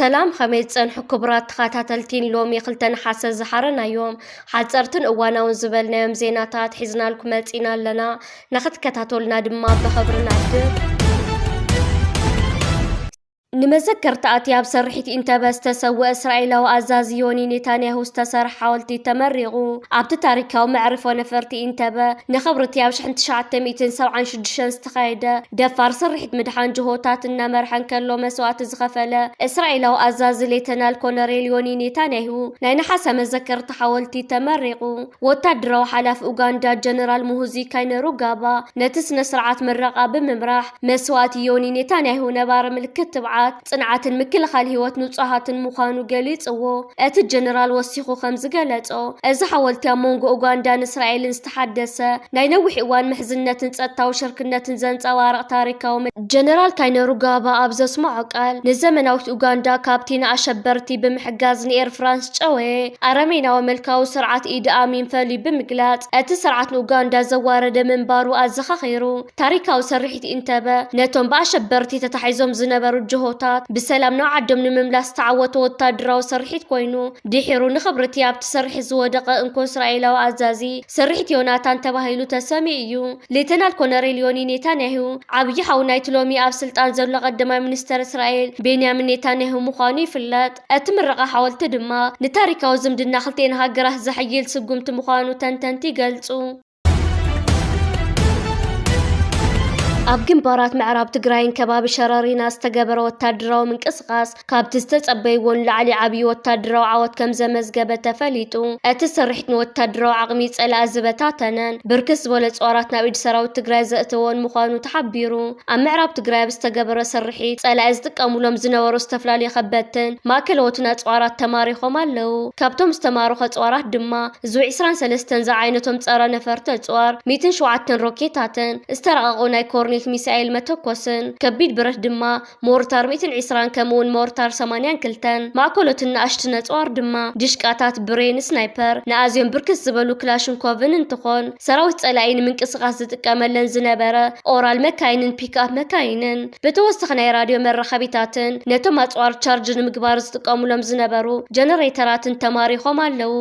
ሰላም፣ ከመይ ዝጸንሑ ክቡራት ተኸታተልቲ? ሎሚ ክልተ ነሓሰ ዝሓረናዮም ሓጸርትን እዋናውን ዝበልናዮም ዜናታት ሒዝናልኩም መጺና ኣለና። ንኽትከታተሉና ድማ ብኽብሪ ንዕድም። ንመዘከርታ እቲ ኣብ ስርሒት ኢንተበ ዝተሰወአ እስራኤላዊ ኣዛዚ ዮኒ ኔታንያሁ ዝተሰርሐ ሓወልቲ ተመሪቑ። ኣብቲ ታሪካዊ መዕርፎ ነፈርቲ ኢንተበ ንኽብሪ እቲ ኣብ ሽሕን ትሽዓተ ሚእትን ሰብዓን ሽዱሽተን ዝተኻየደ ደፋር ስርሒት ምድሓን ጅሆታት እናመርሐ እንከሎ መስዋእቲ ዝኸፈለ እስራኤላዊ ኣዛዚ ሌተናል ኮነሬል ዮኒ ኔታንያሁ ናይ ነሓሰ መዘከርታ ሓወልቲ ተመሪቑ። ወታደራዊ ሓላፊ ኡጋንዳ ጀነራል ሙሁዚ ካይነሩጋባ ነቲ ስነ ስርዓት ምረቓ ብምምራሕ፣ መስዋእቲ ዮኒ ኔታንያሁ ነባሪ ምልክት ትብዓት፣ ጽንዓትን ምክልኻል ህይወት ንጹሃትን ምዃኑ ገሊጽዎ። እቲ ጀነራል ወሲኹ ከም ዝገለጾ፣ እዚ ሓወልቲ ኣብ መንጎ ኡጋንዳን እስራኤልን ዝተሓደሰ ናይ ነዊሕ እዋን ምሕዝነትን ጸጥታዊ ሽርክነትን ዘንጸባርቕ ታሪካዊ መ-፣ ጀነራል ካይነሩጋባ ኣብ ዘስምዖ ቃል፣ ንዘመናዊት ኡጋንዳ ካብቲ ንኣሸበርቲ ብምሕጋዝ ንኤር ፍራንስ ጨወየ ኣረሜናዊ መልካዊ ስርዓት ኢዲ ኣሚን ፈልዩ ብምግላጽ፣ እቲ ስርዓት ንኡጋንዳ ዘዋረደ ምንባሩ ኣዘኻኺሩ። ታሪካዊ ስርሒት ኢንተበ ነቶም ብኣሸበርቲ ተታሒዞም ዝነበሩ ጅሆታት ብሰላም ናብ ዓዶም ንምምላስ ዝተዓወተ ወታደራዊ ስርሒት ኮይኑ፣ ድሒሩ ንኽብሪ እቲ ኣብቲ ስርሒት ዝወደቐ እንኮ እስራኤላዊ ኣዛዚ ስርሒት ዮናታን ተባሂሉ ተሰምዩ እዩ። ሌተናል ኮነሬል ዮኒ ኔታንያሁ ዓብዪ ሓው ናይቲ ሎሚ ኣብ ስልጣን ዘሎ ቀዳማይ ሚኒስተር እስራኤል ቤንያሚን ኔታንያሁ ምዃኑ ይፍለጥ። እቲ ምረቓ ሓወልቲ ድማ ንታሪካዊ ዝምድና ክልቲኤን ሃገራት ዘሐይል ስጉምቲ ምዃኑ ተንተንቲ ይገልጹ። ኣብ ግንባራት ምዕራብ ትግራይን ከባቢ ሸረሪና ዝተገበረ ወታደራዊ ምንቅስቓስ ካብቲ ዝተጸበይዎ ንላዕሊ ዓብዪ ወታደራዊ ዓወት ከም ዘመዝገበ ተፈሊጡ። እቲ ስርሒት ንወታደራዊ ዓቕሚ ጸላኢ ዝበታተነን ብርክት ዝበለ ኣጽዋራት ናብ ኢድ ሰራዊት ትግራይ ዘእተወን ምዃኑ ተሓቢሩ። ኣብ ምዕራብ ትግራይ ኣብ ዝተገበረ ስርሒት ጸላኢ ዝጥቀሙሎም ዝነበሩ ዝተፈላለዩ ከበድትን ማእከለዎትን ኣጽዋራት ተማሪኾም ኣለዉ። ካብቶም ዝተማረኹ ኣጽዋራት ድማ ዙ ዕስራን ሰለስተን ዝዓይነቶም ጸረ ነፈርቲ ኣጽዋር፣ ሚእትን ሸውዓተን ሮኬታትን፣ ዝተራቐቑ ናይ ኮርኔት ሚሳኤል መተኮስን፣ ከቢድ ብረት ድማ ሞርታር ሚእትን ዕስራን ከምኡውን ሞርታር ሰማንያን ክልተን፣ ማእከሎትን ንኣሽቱን ኣጽዋር ድማ ዲሽቃታት፣ ብሬን፣ ስናይፐር፣ ንኣዝዮም ብርክት ዝበሉ ክላሽንኮቭን እንትኾን፣ ሰራዊት ጸላኢ ንምንቅስቓስ ዝጥቀመለን ዝነበረ ኦራል መካይንን ፒክኣፕ መካይንን፣ ብተወሳኺ ናይ ራድዮ መራኸቢታትን ነቶም ኣጽዋር ቻርጅ ንምግባር ዝጥቀሙሎም ዝነበሩ ጀነሬተራትን ተማሪኾም ኣለዉ።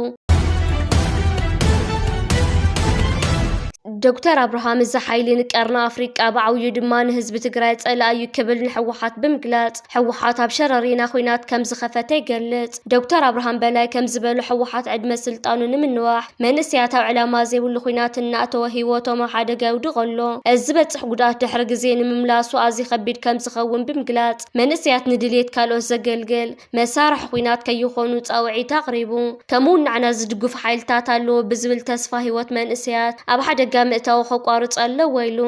ዶክተር ኣብርሃም፣ እዚ ሓይሊ ንቀርኒ ኣፍሪቃ ብዓብዩ ድማ ንህዝቢ ትግራይ ጸላኢ እዩ ክብል ንህወሓት ብምግላጽ፣ ህወሓት ኣብ ሸረሪና ኹናት ከም ዝኸፈተ ይገልጽ። ዶክተር ኣብርሃም በላይ ከም ዝበሎ፣ ህወሓት ዕድመ ስልጣኑ ንምንዋሕ መንእሰያት ኣብ ዕላማ ዘይብሉ ኹናት እናእተወ ህይወቶም ኣብ ሓደጋ የውድቖ ኣሎ። እዚ ዝበጽሕ ጉድኣት ድሕሪ ግዜ ንምምላሱ ኣዝዩ ከቢድ ከም ዝኸውን ብምግላጽ፣ መንእሰያት ንድልየት ካልኦት ዘገልግል መሳርሒ ኹናት ከይኾኑ ጻውዒት ኣቕሪቡ። ከምኡ እውን ንዓና ዝድግፉ ሓይልታት ኣለዉ ብዝብል ተስፋ ህይወት መንእሰያት ኣብ ሓደጋ ምእታዉ ከቋርጾ ኣለዎ ኢሉ።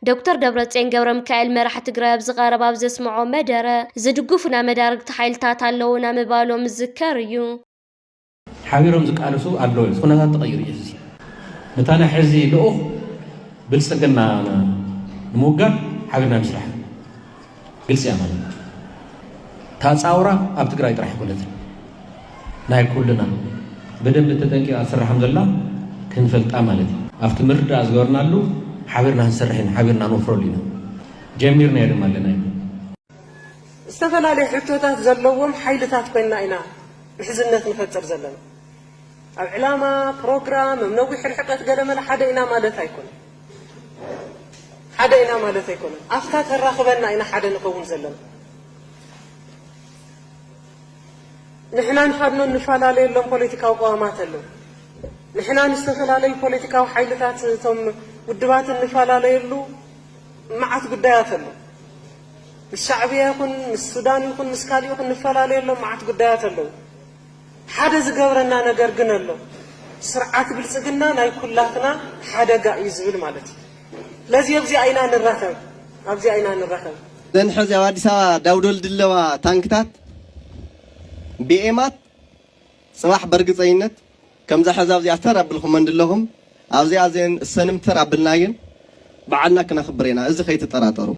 ዶክተር ደብረጽዮን ገብረ ሚካኤል መራሒ ትግራይ ኣብዚ ቀረባ ኣብ ዘስምዖ መደረ፣ ዝድግፉና መዳርግቲ ሓይልታት ኣለዉና ምባሎም ዝዝከር እዩ። ሓቢሮም ዝቃለሱ ኣለዉ እዮም። እቲ ኩነታት ተቐይሩ እዩ። ሕዚ ነታ ናይ ሕዚ ልኡኽ ብልጽግና ንምውጋድ ሓቢርና ምስራሕ ግልፂ እያ ማለት እዩ። እታ ፃውራ ኣብ ትግራይ ጥራሕ ኣይኮነትን፣ ናይ ኩልና። ብደንቢ ተጠንቂቓ ትስራሕ ከም ዘላ ክንፈልጣ ማለት እዩ። ኣብቲ ምርድዳእ ዝገበርናሉ ሓቢርና ክንሰርሕ ኢና፣ ሓቢርና ንወፍረሉ ኢና። ጀሚርናዮ ድማ ኣለና ኢና። ዝተፈላለዩ ሕቶታት ዘለዎም ሓይልታት ኮይንና ኢና ምሕዝነት ንፈጥር ዘለና። ኣብ ዕላማ፣ ፕሮግራም፣ ኣብ ነዊሕ ርሕቀት ገለመለ ሓደ ኢና ማለት ኣይኮነን። ሓደ ኢና ማለት ኣይኮነን። ኣብታ ተራኽበና ኢና ሓደ ንኸውን ዘለና። ንሕና ንኻድኖ እንፈላለየሎም ፖለቲካዊ ቅዋማት ኣለዉ። ንሕና ንዝተፈላለዩ ፖለቲካዊ ሓይልታት፣ እቶም ውድባት እንፈላለየሉ መዓት ጉዳያት ኣሎ። ምስ ሻዕብያ ይኹን ምስ ሱዳን ይኹን ምስ ካልእ ይኹን ንፈላለየሎም መዓት ጉዳያት ኣለዉ። ሓደ ዝገብረና ነገር ግን ኣሎ። ስርዓት ብልጽግና ናይ ኩላትና ሓደጋ እዩ ዝብል ማለት እዩ። ስለዚ ኣብዚኣ ኢና ንራኸብ፣ ኣብዚኣ ኢና ንራኸብ። ዘን ሕዚ ኣብ ኣዲስ ኣበባ ዳውደል ድለዋ ታንክታት ቢኤማት ጽባሕ በርግጸኝነት ከምዛ ሕዚ ኣብዚኣ ተር ኣቢልኩመን ድለኹም ኣብዚኣ እዘን እሰንም ተር ኣቢልናየን ባዕልና ክነኽብር ኢና። እዚ ከይትጠራጠሩ።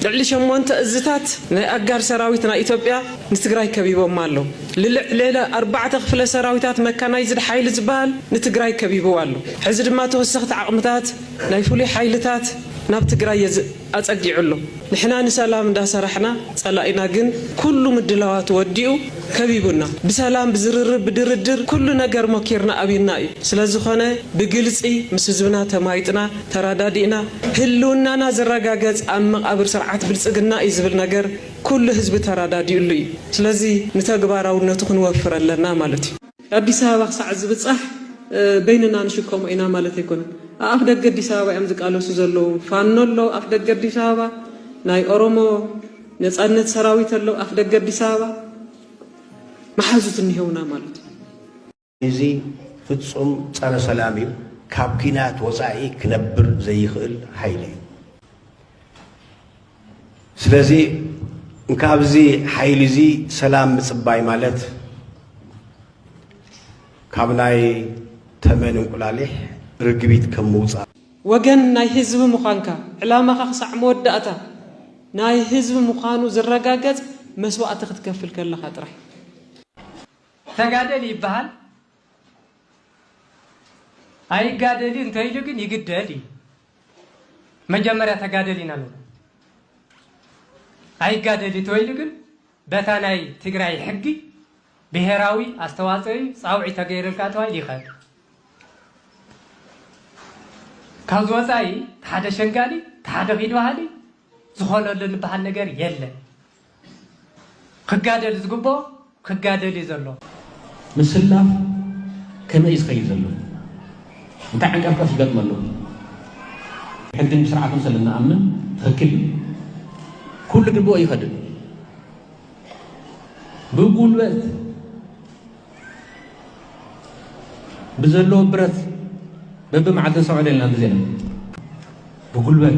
ልዕሊ ሸሞንተ እዝታት ናይ ኣጋር ሰራዊት ናይ ኢትዮጵያ ንትግራይ ከቢቦማ ኣለዉ። ልልዕ ሌለ ኣርባዕተ ክፍለ ሰራዊታት መካናይዝድ ሓይሊ ዝበሃል ንትግራይ ከቢብዋ ኣሎ። ሕዚ ድማ ተወሰኽቲ ዓቕምታት ናይ ፍሉይ ሓይልታት ናብ ትግራይ የዝ-፣ ኣጸጊዑ ኣሎ። ንሕና ንሰላም እንዳሰራሕና፣ ጸላኢና ግን ኩሉ ምድላዋት ወዲኡ ከቢቡና። ብሰላም፣ ብዝርርብ፣ ብድርድር ኩሉ ነገር ሞኪርና ኣብዩና እዩ። ስለዝኾነ ብግልጺ ምስ ህዝብና ተማይጥና፣ ተራዳዲእና፣ ህልውናና ዝረጋገጽ ኣብ መቓብር ስርዓት ብልጽግና እዩ ዝብል ነገር ኩሉ ህዝቢ ተራዳዲኡሉ እዩ። ስለዚ ንተግባራውነቱ ክንወፍር ኣለና ማለት እዩ። ኣዲስ ኣበባ ክሳዕ ዝብጻሕ፣ እ፣ በይንና ንሽከሞ ኢና ማለት ኣይኮነን። ኣብ ኣፍ ደገ ኣዲስ ኣበባ እዮም ዝቃለሱ ዘለዉ። ፋኖ ኣሎ ኣፍ ደገ ኣዲስ ኣበባ፣ ናይ ኦሮሞ ነጻነት ሰራዊት ኣሎ ኣፍ ደገ ኣዲስ ኣበባ። መሓዙት እኒሄውና ማለት እዩ። እዚ ፍጹም ጸረ ሰላም እዩ። ካብ ኲናት ወጻኢ ክነብር ዘይኽእል ሓይሊ እዩ። ስለዚ ካብዚ ሓይሊ እዚ ሰላም ምጽባይ ማለት ካብ ናይ ተመን እንቁላሊሕ ርግቢት ከም ምውጻእ። ወገን ናይ ህዝቢ ምዃንካ፣ ዕላማኻ ክሳዕ መወዳእታ ናይ ህዝቢ ምዃኑ ዝረጋገጽ መስዋእቲ ክትከፍል ከለኻ ጥራሕ። ተጋደል ይበሃል ኣይጋደል እዩ እንተኢሉ ግን ይግደል እዩ። መጀመርያ ተጋደል ኢና ንብሎ። ኣይጋደል እዩ ተባሂሉ ግን በታ ናይ ትግራይ ሕጊ ብሄራዊ ኣስተዋፅኦ እዩ ፃውዒት ተገይሩልካ ተባሂሉ ይኸድ። ካብዚ ወፃኢ ሓደ ሸንጋሊ ሓደ ኺድ በሃሊ ዝኾነሉ ዝበሃል ነገር የለን። ክጋደል ዝግብኦ ክጋደል እዩ ዘሎ። ምስላፍ ከመይ እዩ ዝኸይድ ዘሎ? እንታይ ዓንቀፍቀፍ ይገጥመሉ? ሕግን ስርዓትን ስለ እንኣምን ትኽክል እዩ። ኩሉ ግብኦ ይኸድን ብጉልበት ብዘለዎ ብረት በብመዓልትን ሰብዑ ደልና ግዜና ብጉልበት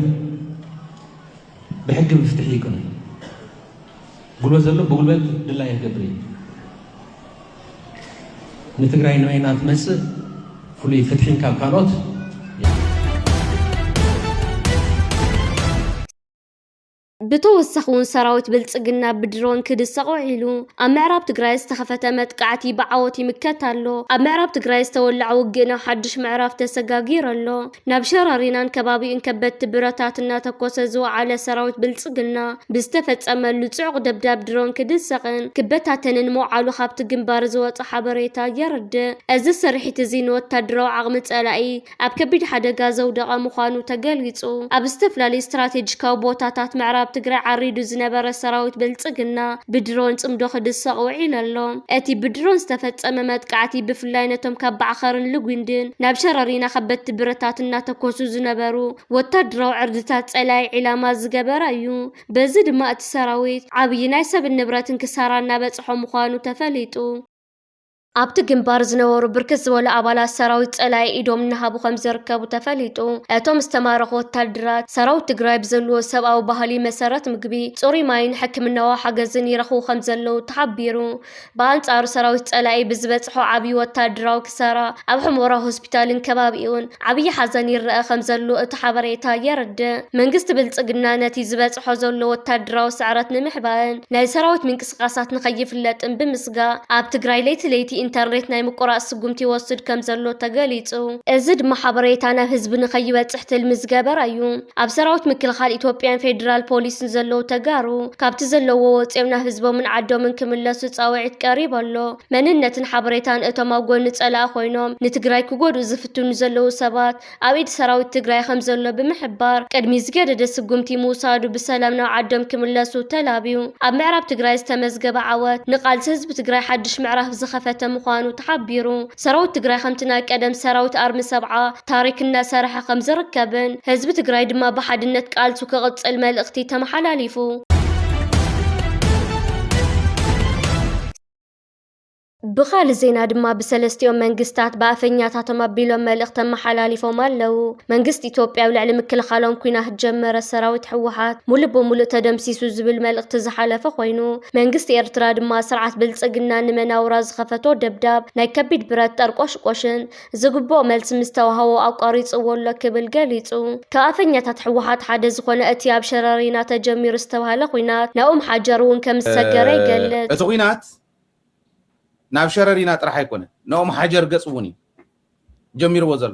ብሕጊ ብፍትሒ ይኮነ ጉልበት ዘሎ ብጉልበት ድላየ ክገብር እዩ። ንትግራይ ንበይና ትመፅእ ፍሉይ ፍትሒን ካብ ካልኦት ብተወሳኺ እውን ሰራዊት ብልፅግና ብድሮን ክድሰቕ ውዒሉ። ኣብ ምዕራብ ትግራይ ዝተኸፈተ መጥቃዕቲ ብዓወት ይምከት ኣሎ። ኣብ ምዕራብ ትግራይ ዝተወለዐ ውግእ ናብ ሓድሽ ምዕራፍ ተሰጋጊሩ ኣሎ። ናብ ሸረሪናን ከባቢኡን ከበድቲ ብረታት እናተኮሰ ዝወዓለ ሰራዊት ብልፅግና ብዝተፈፀመሉ ፅዑቕ ደብዳብ ድሮን ክድሰቕን ክበታተንን ምውዓሉ ካብቲ ግንባር ዝወፀ ሓበሬታ የረድእ። እዚ ስርሒት እዚ ንወታደራዊ ዓቕሚ ፀላኢ ኣብ ከቢድ ሓደጋ ዘውደቐ ምዃኑ ተገሊፁ። ኣብ ዝተፈላለዩ ስትራቴጂካዊ ቦታታት ምዕራብ ትግራይ ዓሪዱ ዝነበረ ሰራዊት ብልፅግና ብድሮን ፅምዶ ክድሰቕ ውዒሉ ኣሎ። እቲ ብድሮን ዝተፈፀመ መጥቃዕቲ ብፍላይ ነቶም ካብ ባዕኸርን ልጉንድን ናብ ሸረሪና ከበድቲ ብረታት እናተኮሱ ዝነበሩ ወታደራዊ ዕርድታት ፀላኢ ዒላማ ዝገበረ እዩ። በዚ ድማ እቲ ሰራዊት ዓብዪ ናይ ሰብን ንብረትን ክሳራ እናበፅሖ ምዃኑ ተፈሊጡ። ኣብቲ ግንባር ዝነበሩ ብርክት ዝበሉ ኣባላት ሰራዊት ጸላኢ ኢዶም እናሃቡ ከም ዝርከቡ ተፈሊጡ። እቶም ዝተማረኹ ወታደራት ሰራዊት ትግራይ ብዘለዎ ሰብኣዊ ባህሊ መሰረት ምግቢ፣ ጽሩይ ማይን ሕክምናዊ ሓገዝን ይረኽቡ ከም ዘለዉ ተሓቢሩ። ብኣንጻሩ ሰራዊት ጸላኢ ብዝበጽሖ ዓብዪ ወታደራዊ ክሳራ ኣብ ሑመራ ሆስፒታልን ከባቢኡን ዓብዪ ሓዘን ይረኣ ከም ዘሎ እቲ ሓበሬታ የረድእ። መንግስቲ ብልጽግና ነቲ ዝበጽሖ ዘሎ ወታደራዊ ስዕረት ንምሕባእን ናይ ሰራዊት ምንቅስቓሳት ንኸይፍለጥን ብምስጋእ ኣብ ትግራይ ለይቲ ለይቲ ኢንተርኔት ናይ ምቁራጽ ስጉምቲ ይወስድ ከም ዘሎ ተገሊጹ። እዚ ድማ ሓበሬታ ናብ ህዝቢ ንኸይበጽሕ ትልሚ ዝገበረ እዩ። ኣብ ሰራዊት ምክልኻል ኢትዮጵያን ፌደራል ፖሊስን ዘለዉ ተጋሩ ካብቲ ዘለውዎ ወጺኦም ናብ ህዝቦምን ዓዶምን ክምለሱ ጻውዒት ቀሪቡ ኣሎ። መንነትን ሓበሬታን እቶም ኣብ ጎኒ ጸላኢ ኮይኖም ንትግራይ ክጎድኡ ዝፍትኑ ዘለዉ ሰባት ኣብ ኢድ ሰራዊት ትግራይ ከም ዘሎ ብምሕባር፣ ቅድሚ ዝገደደ ስጉምቲ ምውሳዱ ብሰላም ናብ ዓዶም ክምለሱ ተላብዩ። ኣብ ምዕራብ ትግራይ ዝተመዝገበ ዓወት ንቃልሲ ህዝቢ ትግራይ ሓድሽ ምዕራፍ ዝኸፈተ ምዃኑ ተሓቢሩ። ሰራዊት ትግራይ ከምቲ ናይ ቀደም ሰራዊት ኣርሚ ሰብዓ ታሪክ እናሰረሐ ከም ዝርከብን ህዝቢ ትግራይ ድማ ብሓድነት ቃልሱ ክቕጽል መልእኽቲ ተመሓላሊፉ። ብኻልእ ዜና ድማ ብሰለስቲኦም መንግስታት ብኣፈኛታቶም ኣቢሎም መልእኽቲ ኣመሓላሊፎም ኣለዉ። መንግስቲ ኢትዮጵያ ኣብ ልዕሊ ምክልኻሎም ኲናት ዝጀመረ ሰራዊት ህወሓት ሙሉእ ብሙሉእ ተደምሲሱ ዝብል መልእኽቲ ዝሓለፈ ኮይኑ፣ መንግስቲ ኤርትራ ድማ ስርዓት ብልጽግና ንመናውራ ዝኸፈቶ ደብዳብ ናይ ከቢድ ብረት ጠርቆሽቆሽን ዝግብኦ መልሲ ምስ ተዋህቦ ኣቋሪጽዎ ኣሎ ክብል ገሊጹ። ካብ ኣፈኛታት ህወሓት ሓደ ዝኾነ እቲ ኣብ ሸረሪና ተጀሚሩ ዝተባህለ ኲናት ናብ ኡም ሓጀር እውን ከም ዝሰገረ ይገልጽ። እቲ ኲናት ናብ ሸረሪና ጥራሕ ኣይኮነን፣ ንኦም ሓጀር ገጽ እውን እዩ ጀሚርዎ ዘሎ።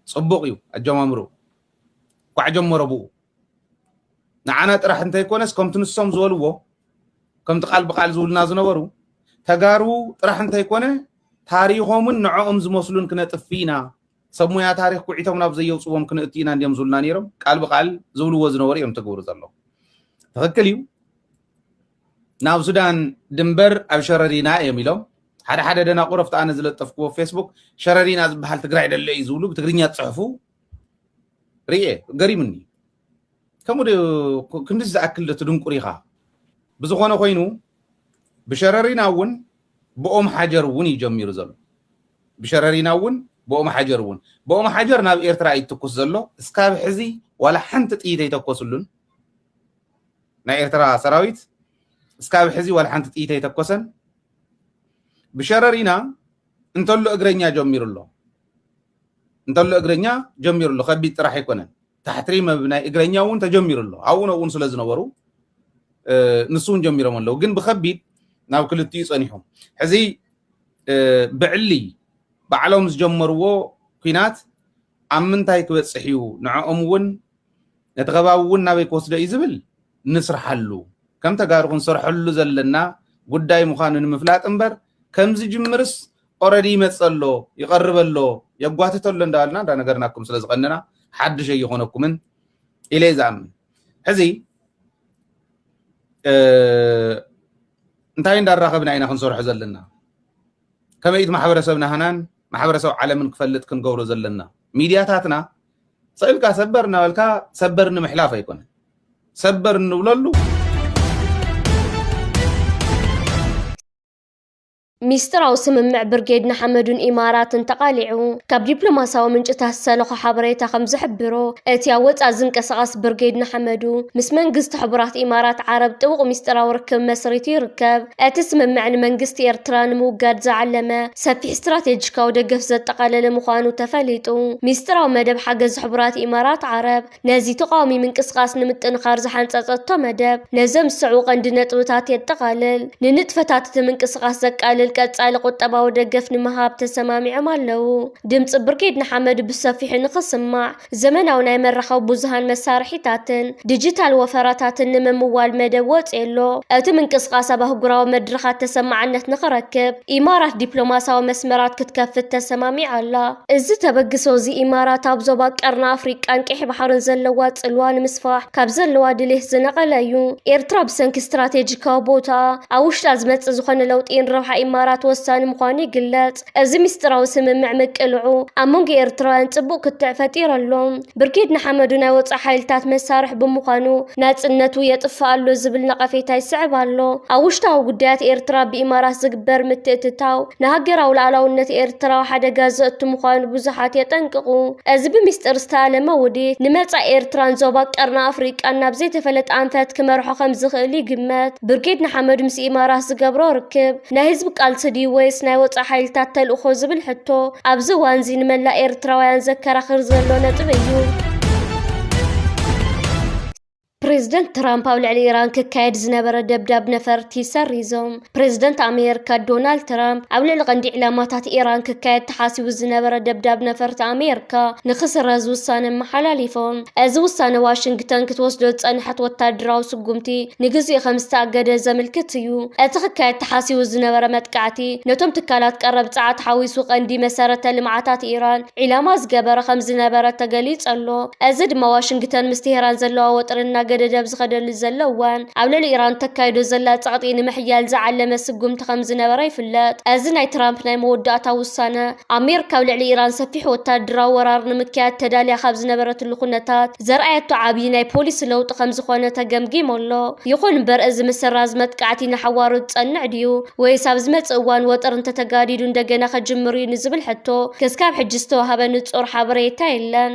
ጽቡቕ እዩ ኣጀማምርኡ። እኳ ኣጀመሮ ብኡ። ንዓና ጥራሕ እንተይኮነስ ከምቲ ንሶም ዝበልዎ፣ ከምቲ ቃል ብቃል ዝብሉና ዝነበሩ፣ ተጋሩ ጥራሕ እንተይኮነ ታሪኾምን ንዕኦም ዝመስሉን ክነጥፍ ኢና፣ ሰብ ሙያ ታሪኽ ኩዒቶም ናብ ዘየውፅዎም ክንእቱ ኢና እንዲዮም ዝብሉና ነይሮም። ቃል ብቃል ዝብልዎ ዝነበሩ እዮም ትገብሩ ዘለዉ። ትኽክል እዩ። ናብ ሱዳን ድንበር ኣብ ሸረሪና እዮም ኢሎም ሓደ ሓደ ደናቁረፍቲ ኣነ ዝለጠፍክዎ ፌስቡክ፣ ሸረሪና ዝበሃል ትግራይ ደሎ እዩ ዝብሉ ብትግርኛ ዝፅሕፉ ርኤ፣ ገሪምኒ። ከምኡ ዶ ክንዲ ዝኣክል ዶ ትድንቁር ኢኻ? ብዝኾነ ኮይኑ ብሸረሪና እውን ብኦም ሓጀር እውን እዩ ጀሚሩ ዘሎ። ብሸረሪና እውን ብኦም ሓጀር እውን ብኦም ሓጀር ናብ ኤርትራ እዩ ትኩስ ዘሎ። እስካብ ሕዚ ዋላ ሓንቲ ጥይት ኣይተኮስሉን። ናይ ኤርትራ ሰራዊት እስካብ ሕዚ ዋላ ሓንቲ ጥይት ኣይተኮሰን። ብሸረሪና እንተሎ እግረኛ ጀሚሩ ኣሎ። እንተሎ እግረኛ ጀሚሩ ኣሎ። ከቢድ ጥራሕ ኣይኮነን። ታሕትሪ መብ ናይ እግረኛ እውን ተጀሚሩ ኣሎ። ኣብኡ ነብኡን ስለ ዝነበሩ ንሱ እውን ጀሚሮም ኣለዉ። ግን ብከቢድ ናብ ክልቲኡ ጸኒሑ። ሕዚ ብዕሊ ባዕሎም ዝጀመርዎ ኲናት ኣብ ምንታይ ክበጽሕ እዩ? ንዕኦም እውን ነቲ ከባቢ እውን ናበይ ክወስዶ እዩ ዝብል ንስርሓሉ። ከም ተጋሩ ክንሰርሐሉ ዘለና ጉዳይ ምዃኑ ንምፍላጥ እምበር፣ ከም ዝጅምርስ ኦረዲ ይመጽእ ኣሎ፣ ይቐርብ ኣሎ፣ የጓትት ኣሎ እንዳበልና እንዳነገርናኩም ስለ ዝቐነና ሓድሽ ኣይኾነኩምን ኢለ እየ ዝኣምን። ሕዚ እንታይ እንዳራኸብና ኢና ክንሰርሖ ዘለና? ከመይ እቲ ማሕበረሰብ ናህናን ማሕበረሰብ ዓለምን ክፈልጥ ክንገብሮ ዘለና? ሚድያታትና ስቕ ኢልካ ሰበር እናበልካ ሰበር ንምሕላፍ ኣይኮነን። ሰበር እንብለሉ ሚስጥራዊ ስምምዕ ብርጌድ ንሓመዱን ኢማራትን ተቓሊዑ። ካብ ዲፕሎማስያዊ ምንጭታት ዝተለኾ ሓበሬታ ከም ዝሕብሮ፣ እቲ ኣብ ወጻኢ ዝንቀሳቐስ ብርጌድ ንሓመዱ ምስ መንግስቲ ሕቡራት ኢማራት ዓረብ ጥቡቕ ሚስጥራዊ ርክብ መስሪቱ ይርከብ። እቲ ስምምዕ ንመንግስቲ ኤርትራ ንምውጋድ ዝዓለመ ሰፊሕ ስትራቴጂካዊ ደገፍ ዘጠቓለለ ምዃኑ ተፈሊጡ። ሚስጥራዊ መደብ ሓገዝ ሕቡራት ኢማራት ዓረብ ነዚ ተቓዋሚ ምንቅስቓስ ንምጥንኻር ዝሓንጸጸቶ መደብ ነዞም ዝስዕቡ ቀንዲ ነጥብታት የጠቓልል። ንንጥፈታት እቲ ምንቅስቓስ ዘቃልል ቀጻሊ ቁጠባዊ ደገፍ ንምሃብ ተሰማሚዖም ኣለዉ። ድምጺ ብርጌድ ንሓመዱ ብሰፊሑ ንኽስማዕ ዘመናዊ ናይ መራኸቢ ብዙሃን መሳርሒታትን ዲጂታል ወፈራታትን ንምምዋል መደብ ወጺኡ ኣሎ። እቲ ምንቅስቓስ ኣብ ኣህጉራዊ መድረኻት ተሰማዕነት ንኽረክብ ኢማራት ዲፕሎማስያዊ መስመራት ክትከፍት ተሰማሚዓ ኣላ። እዚ ተበግሶ እዚ ኢማራት ኣብ ዞባ ቀርኒ ኣፍሪቃን ቀይሕ ባሕርን ዘለዋ ጽልዋ ንምስፋሕ ካብ ዘለዋ ድሌት ዝነቐለ እዩ። ኤርትራ ብሰንኪ ስትራቴጂካዊ ቦታኣ ኣብ ውሽጣ ዝመጽእ ዝኾነ ለውጢ ንረብሓ ኢማራት ወሳኒ ምዃኑ ይግለጽ። እዚ ሚስጥራዊ ስምምዕ ምቅልዑ ኣብ መንጎ ኤርትራውያን ጽቡቕ ክትዕ ፈጢሩ ኣሎ። ብርጌድ ንሓመዱ ናይ ወጻኢ ሓይልታት መሳርሒ ብምዃኑ ናጽነቱ የጥፍእ ኣሎ ዝብል ነቐፌታ ይስዕብ ኣሎ። ኣብ ውሽጣዊ ጉዳያት ኤርትራ ብኢማራት ዝግበር ምትእትታው ንሃገራዊ ልኣላውነት ኤርትራ ኣብ ሓደጋ ዘእቱ ምዃኑ ብዙሓት የጠንቅቑ። እዚ ብሚስጥር ዝተኣለመ ውዲት ንመጻኢ ኤርትራን ዞባ ቀርኒ ኣፍሪቃን ናብ ዘይተፈለጠ ኣንፈት ክመርሖ ከም ዝኽእል ይግመት። ብርጌድ ንሓመዱ ምስ ኢማራት ዝገብሮ ርክብ ናይ ህዝቢ ቃልሲ ድዩ ወይስ ናይ ወጻኢ ሓይልታት ተልእኾ ዝብል ሕቶ ኣብዚ እዋን እዚ ንመላእ ኤርትራውያን ዘከራኽር ዘሎ ነጥቢ እዩ። ፕሬዝደንት ትራምፕ ኣብ ልዕሊ ኢራን ክካየድ ዝነበረ ደብዳብ ነፈርቲ ሰሪዞም። ፕሬዝደንት ኣሜሪካ ዶናልድ ትራምፕ ኣብ ልዕሊ ቀንዲ ዒላማታት ኢራን ክካየድ ተሓሲቡ ዝነበረ ደብዳብ ነፈርቲ ኣሜሪካ ንኽስረዝ ውሳነ ኣመሓላሊፎም። እዚ ውሳነ ዋሽንግተን ክትወስዶ ዝጸንሐት ወታደራዊ ስጉምቲ ንግዚኡ ከም ዝተኣገደ ዘምልክት እዩ። እቲ ክካየድ ተሓሲቡ ዝነበረ መጥቃዕቲ ነቶም ትካላት ቀረብ ጸዓት ሓዊሱ ቀንዲ መሰረተ ልምዓታት ኢራን ዒላማ ዝገበረ ከም ዝነበረ ተገሊጹ ኣሎ። እዚ ድማ ዋሽንግተን ምስ ቴህራን ዘለዋ ወጥሪ እናገደደ ኣብ ዝኸደሉ ዘሎ እዋን ኣብ ልዕሊ ኢራን ተካይዶ ዘላ ጸቕጢ ንምሕያል ዝዓለመ ስጉምቲ ከም ዝነበረ ይፍለጥ። እዚ ናይ ትራምፕ ናይ መወዳእታ ውሳነ ኣሜሪካ ኣብ ልዕሊ ኢራን ሰፊሕ ወታደራዊ ወራር ንምክያድ ተዳልያ ካብ ዝነበረትሉ ኩነታት ዘርኣየቶ ዓብዪ ናይ ፖሊሲ ለውጢ ከም ዝኾነ ተገምጊሙ ኣሎ። ይኹን እምበር እዚ ምስራዝ መጥቃዕቲ ንሓዋሩ ዝጸንዕ ድዩ ወይስ ኣብ ዝመጽእ እዋን ወጥሪ እንተተጋዲዱ እንደገና ከጅምር እዩ ንዝብል ሕቶ ክስካብ ሕጂ ዝተዋህበ ንጹር ሓበሬታ የለን።